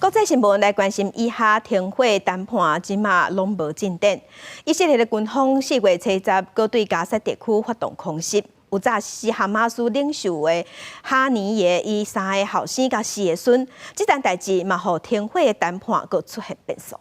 國際新聞來關心以哈停火談判，這馬攏無進展。以色列的軍方4月初十，閣對加薩地區發動空襲，有炸死哈馬斯領袖的哈尼耶伊三个後生佮四个孫。這件代誌嘛，予停火的談判閣出現變數。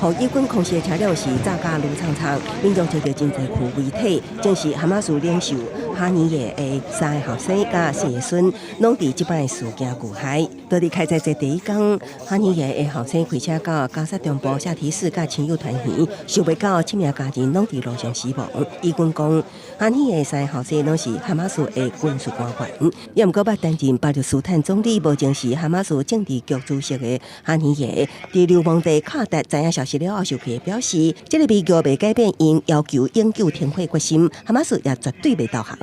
予以軍空襲的車輛是炸甲爐蒼蒼，民眾揣著真濟具遺體，證實哈馬斯領袖哈尼耶的三个後生佮四个孫，攏佇這擺事件遇害。佇開戰的第一工，哈尼耶的後生開車到加薩中部夏提市佮親友團圓，想袂到七名家人攏佇路上死亡。以軍講，哈尼耶三个後生攏是哈馬斯的軍事官員，也毋過捌擔任巴勒斯坦總理無證實哈馬斯政治局主席的哈尼耶，佇流亡地卡達知影消息了後，受氣表示，這个悲劇袂改變𪜶要求永久停火決心，哈馬斯也絕對袂投降。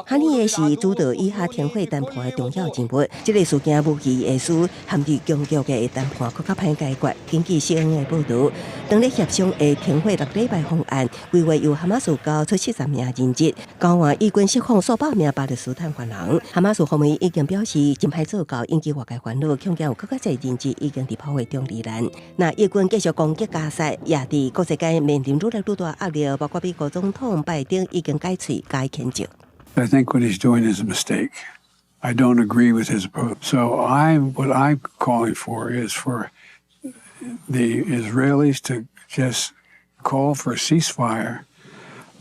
哈尼耶是主導以哈停火談判的重要人物，這个事件無疑會使陷入僵局的談判閣較歹解決。根據 CNN 的報導，當咧協商的停火6禮拜方案，規劃由哈馬斯交出70名人質，交換以軍釋放數百名巴勒斯坦犯人。哈馬斯方面已經表示，真歹做到引起外界煩惱，恐驚有閣較濟人質已經佇炮火中罹難。若以軍繼續攻擊加薩，也佇國際間面臨愈來愈大壓力，包括美國總統拜登已經改喙共伊譴責。 I think what he's doing is a mistake. I don't agree with his approach. So what I'm calling for is for the Israelis to just call for a ceasefire,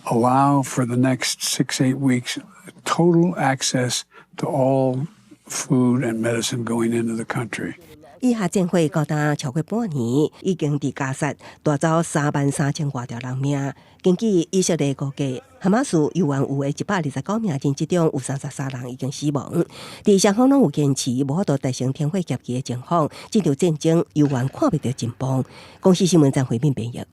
allow for the next 6, 8 weeks total access to all food and medicine going into the country. 以哈戰火到今超過半年，已經佇加薩帶走33,000外條人命。根據以色列估計，哈馬斯猶原有的129名人質中，有33人已經死亡。佇雙方攏有堅持無法度達成停火協議的情況，這場戰爭猶原看袂著盡頭。公視新聞張惠敏編譯。